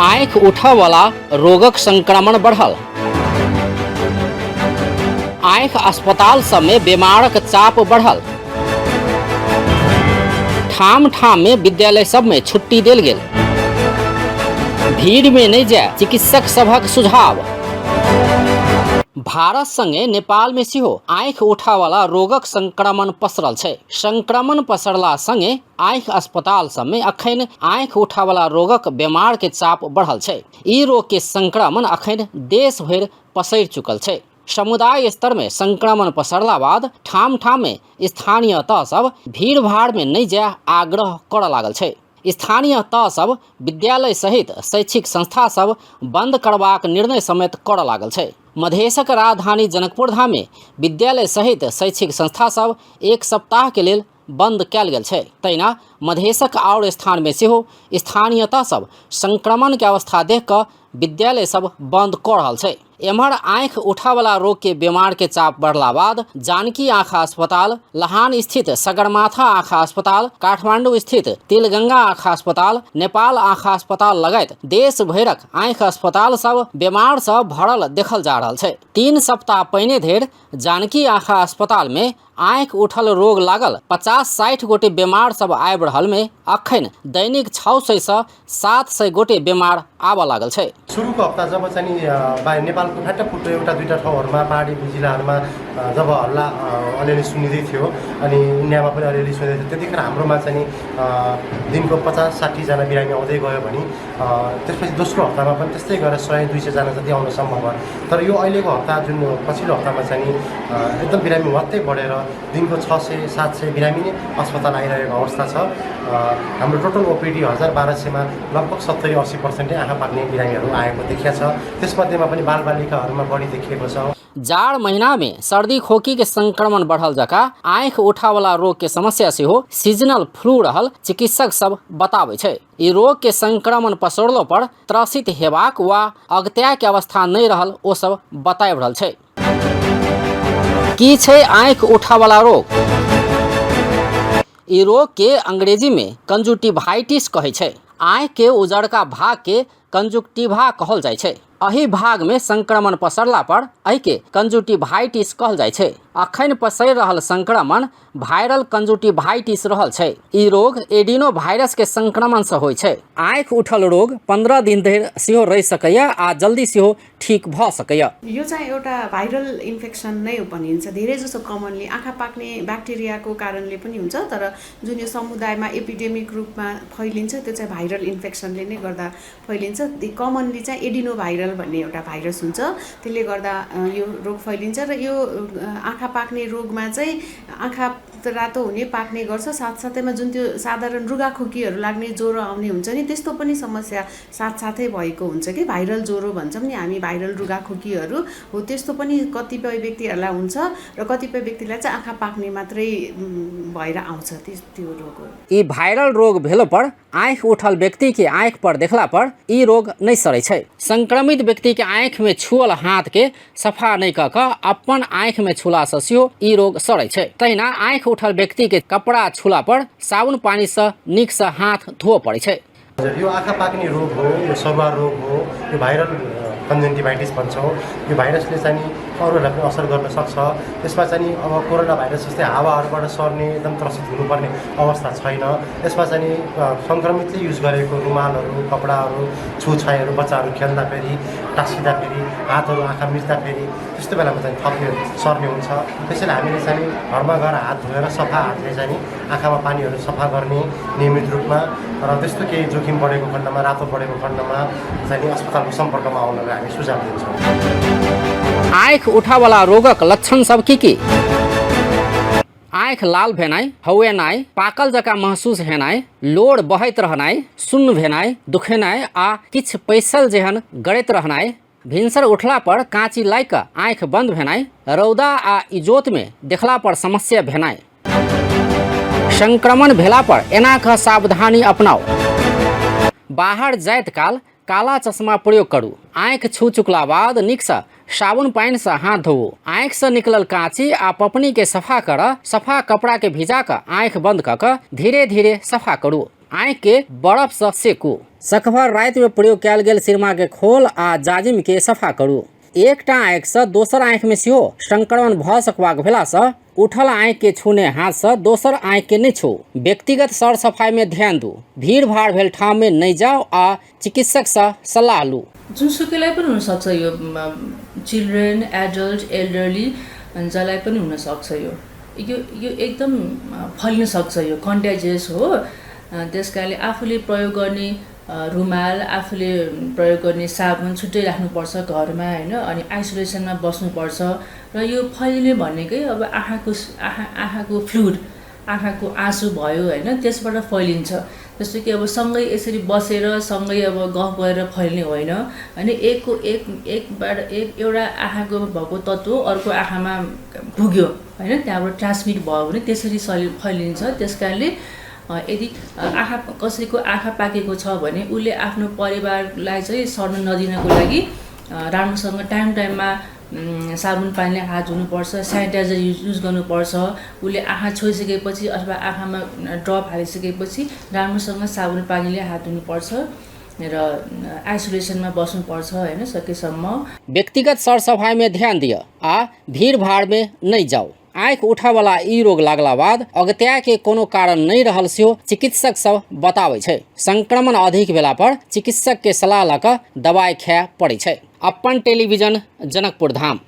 आँखि उठयवला रोगक संक्रमण बढ़ल। आँखि अस्पताल सबमे बीमारक चाप बढ़ल। ठाम ठाम में विद्यालय सब में छुट्टी देल गेल। भीड़ में नहीं जाय चिकित्सक सभक सुझाव। भारत संगे नेपाल में सेहो आँखि उठावला रोगक संक्रमण पसरल छै। संक्रमण पसरला संगे आँखि अस्पताल सब में अखन आँखि उठावला रोगक बीमार के चाप बढ़ल छै। ई रोग के संक्रमण अखन देश भरि पसरि चुकल छै। समुदाय स्तर में संक्रमण पसरला बाद ठाम ठाम में स्थानीय तह सब भीड़ भाड़ में नहीं जाय आग्रह करऽ लागल छै। स्थानीय तह सब विद्यालय सहित शैक्षिक संस्था सब बंद करबाक निर्णय समेत करऽ लागल छै। मधेशक राजधानी जनकपुर धाम में विद्यालय सहित शैक्षिक संस्था सब एक सप्ताह के लेल बंद कयल गेल छै। तहिना मधेशक आओर स्थान में सेहो स्थानीय तह सब संक्रमण के अवस्था देख कऽ विद्यालय सब बंद कऽ रहल छै। एम्हर आँखि उठावला रोग के बीमार के चाप बढ़ला बाद जानकी आँखा अस्पताल, लहान स्थित सगरमाथा आँखा अस्पताल, काठमांडू स्थित तिलगंगा आँखा अस्पताल, नेपाल आँखा अस्पताल लगायत देश भरिक आँखि अस्पताल सब बीमार सँ भरल देखल जा रहल छै। 3 सप्ताह पहिने धरि जानकी आँखा अस्पताल में आँखि उठल रोग लागल 50-60 गोटे बीमार सब आबि रहल में अखन दैनिक 600 सँ 700 गोटे बीमार आबऽ लागल छै। सुरुको हप्ता जब चाहिँ नि नेपालको फाटाफुटो एउटा दुईटा ठाउँहरूमा पहाडी जिल्लाहरूमा जब हल्ला अलिअलि सुनिँदै थियो अनि इन्डियामा पनि अलिअलि सुनिँदै थियो, त्यतिखेर हाम्रोमा चाहिँ नि दिनको 50-60 जना बिरामी आउँदै गयो भने त्यसपछि दोस्रो हप्तामा पनि त्यस्तै गरेर 100-200 जना जति आउन सम्भव भयो। तर यो अहिलेको हप्ता जुन पछिल्लो हप्तामा चाहिँ नि एकदम बिरामी वात्तै बढेर दिनको 600-700 बिरामी नै अस्पताल आइरहेको अवस्था छ। हाम्रो टोटल ओपिडी 1000-1200 लगभग 70-80% आँखा पाक्ने बिरामीहरू आएको देखिया छ। त्यसमध्येमा पनि बालबालिकाहरूमा बढी देखिएको छ। जाड़ महीना में सर्दी खोकी के संक्रमण बढ़ल जका आँखि उठावला रोग के समस्या सेहो सीजनल फ्लू रहल चिकित्सक सब बताबै छै। ई रोग के संक्रमण पसरलो पर त्रसित हेबाक वा अगत्या के अवस्था नहीं रहल ओ सब बताबि रहल छै। की छै आँखि उठावला रोग? ई रोग के अंग्रेजी में कंजंक्टिवाइटिस कहै छै। आँखि के उजरका भाग के कंजंक्टिवा कहल जाइ छै। एहि भाग में संक्रमण पसरला पर एहि के कंजंक्टिवाइटिस कहल जाइ छै। अखन पसरि रहल संक्रमण वायरल कंजंक्टिवाइटिस रहल छै। ई रोग एडिनो वायरस के संक्रमण से होइ छै। आँखि उठल रोग 15 दिन धरि सेहो रहि सकैया आ जल्दी सेहो ठीक भऽ सकैया। यो चाहिँ एउटा भाइरल इन्फेक्सन नै भनिन्छ। धेरै जसो कमनली आँखा पाक्ने ब्याक्टेरियाको कारणले पनि हुन्छ, तर जुन यो समुदायमा एपिडेमिक रूपमा फैलिन्छ त्यो चाहिँ भाइरल इन्फेक्सनले नै गर्दा फैलिन्छ। कमनली चाहिँ एडिनो भाइरल भन्ने एउटा भाइरस हुन्छ, त्यसले गर्दा यो रोग फैलिन्छ। र यो आँखा पाक्ने रोगमा चाहिँ आँखा रातो हुने पाक्ने गर्छ, साथसाथैमा जुन त्यो साधारण रुगाखोकीहरू लाग्ने ज्वरो आउने हुन्छ नि, त्यस्तो पनि समस्या साथसाथै भएको हुन्छ कि भाइरल ज्वरो भन्छौँ नि हामी, भाइरल रुगाखोकीहरू हो, त्यस्तो पनि कतिपय व्यक्तिहरूलाई हुन्छ र कतिपय व्यक्तिलाई चाहिँ आँखा पाक्ने मात्रै भएर आउँछ त्यो रोग हो। ई भाइरल रोग भेलो पर आँखि उठल व्यक्ति के आँखि पर देखला पर ई रोग नहीं सरै छै। संक्रमित व्यक्ति के आँखि में छुअल हाथ के सफा नहीं कऽ कऽ अपन आँखि में छुला से सेहो ई रोग सरै छै। तहिना आँखि उठल व्यक्ति के कपड़ा छुला पर साबुन पानी से नीक से हाथ धोअ पड़ै छै। हजुर, यो आँखा पाक्ने रोग हो, यो सरुवा रोग हो, यो भाइरल कन्जन्टिभाइटिस भन्छौँ। यो भाइरसले चाहिँ नि अरूहरूलाई पनि असर गर्न सक्छ। यसमा चाहिँ नि अब कोरोना भाइरस जस्तै हावाहरूबाट सर्ने एकदम त्रसित हुनुपर्ने अवस्था छैन। यसमा चाहिँ नि सङ्क्रमितले युज गरेको रुमालहरू, कपडाहरू, छुछाइहरू बच्चाहरू खेल्दाखेरि, टाँसिँदाखेरि, हातहरू आँखा मिच्दाखेरि त्यस्तो बेलामा चाहिँ थप्ने सर्ने हुन्छ। त्यसैले हामीले चाहिँ नि घरमा गएर हात धोएर सफा हातले चाहिँ नि आँखामा पानीहरू सफा गर्ने नियमित रूपमा, र त्यस्तो केही जोखिम बढेको खण्डमा, रातो बढेको खण्डमा चाहिँ नि अस्पतालको सम्पर्कमा आउनलाई हामी सुझाव दिन्छौँ। आँखि उठावला रोगक लक्षण सब की की? आँखि लाल भेनाइ, हौएनाइ, पाकल जकाँ महसूस हेनाइ, लोर बहैत रहनाइ, सुन्न भेनाइ, दुखेनाइ आ किछु पैसल जेहन गड़ैत रहनाइ, भिनसर उठला पर काँची लागि कऽ आँखि बंद भेनाइ, रौदा आ इजोत में देखला पर समस्या भेनाइ। संक्रमण भेला पर एना कऽ सावधानी अपनाउ। बाहर जाइत काल काला चश्मा प्रयोग करू। आँखि छू चुकला बाद नीकसँ साबुन पानिसँ हाथ धोउ। आँखिसँ निकलल काँची आ पपनी के सफा करऽ सफा कपड़ा के भिजा कऽ आँखि बंद कऽ कऽ धीरे धीरे सफा करू। आँखि के बर्फ सँ सेकू। सकभर राति मे प्रयोग कयल गेल सिरमा के खोल आ जाजिम के सफा करू। एकटा आँखि सँ दोसर आँखि मे सेहो संक्रमण भऽ सकबाक भेला सँ उठल आँखि के छूने हाथ सँ दोसर आँखि के नहि छू। व्यक्तिगत सर सफाई मे ध्यान दू। भीड़ भाड़ भेल ठाम मे नहि जाउ आ चिकित्सक सँ सल्लाह लू। जुनसुकैलाई पनि हुनसक्छ यो, चिल्ड्रेन, एडल्ट, एल्डरली जसलाई पनि हुनसक्छ यो। यो यो एकदम फैलिन सक्छ, यो कन्ट्याजियस हो। त्यस कारणले आफूले प्रयोग गर्ने रुमाल, आफूले प्रयोग गर्ने साबुन छुट्टै राख्नुपर्छ घरमा होइन, अनि आइसोलेसनमा बस्नुपर्छ। र यो फैलिने भनेकै अब आँखाको आँखा आँखाको फ्लुइड, आँखाको आँसु भयो होइन, त्यसबाट फैलिन्छ। जस्तो कि अब सँगै यसरी बसेर सँगै अब गफ गरेर फैल्ने होइन होइन, एकको एक एकबाट एक एउटा आँखाको भएको तत्त्व अर्को आँखामा पुग्यो होइन, त्यहाँबाट ट्रान्समिट भयो भने त्यसरी फैलिन्छ। त्यस कारणले यदि आँखा कसैको आँखा पाकेको छ भने उसले आफ्नो परिवारलाई चाहिँ सर्न नदिनको लागि राम्रोसँग टाइम टाइममा साबुन पानीले हात धुनुपर्छ, सेनिटाइजर युज गर्नुपर्छ। उसले आँखा छोइसकेपछि अथवा आँखामा ड्रप हालिसकेपछि राम्रोसँग साबुन पानीले हात धुनुपर्छ र आइसोलेसनमा बस्नुपर्छ होइन सकेसम्म। व्यक्तिगत सरसफाई में ध्यान दिअ आ भीड़ भाड़ में नहीं जाओ। आँखि उठऽवला ई रोग लागला बाद अगत्या के कोनो कारण नहि रहल सेहो चिकित्सक सब बताबै छै। संक्रमण अधिक भेला पर चिकित्सक के सलाह लऽ कऽ दवाइ खाय पड़ै छै। अपन टेलीविजन, जनकपुर धाम।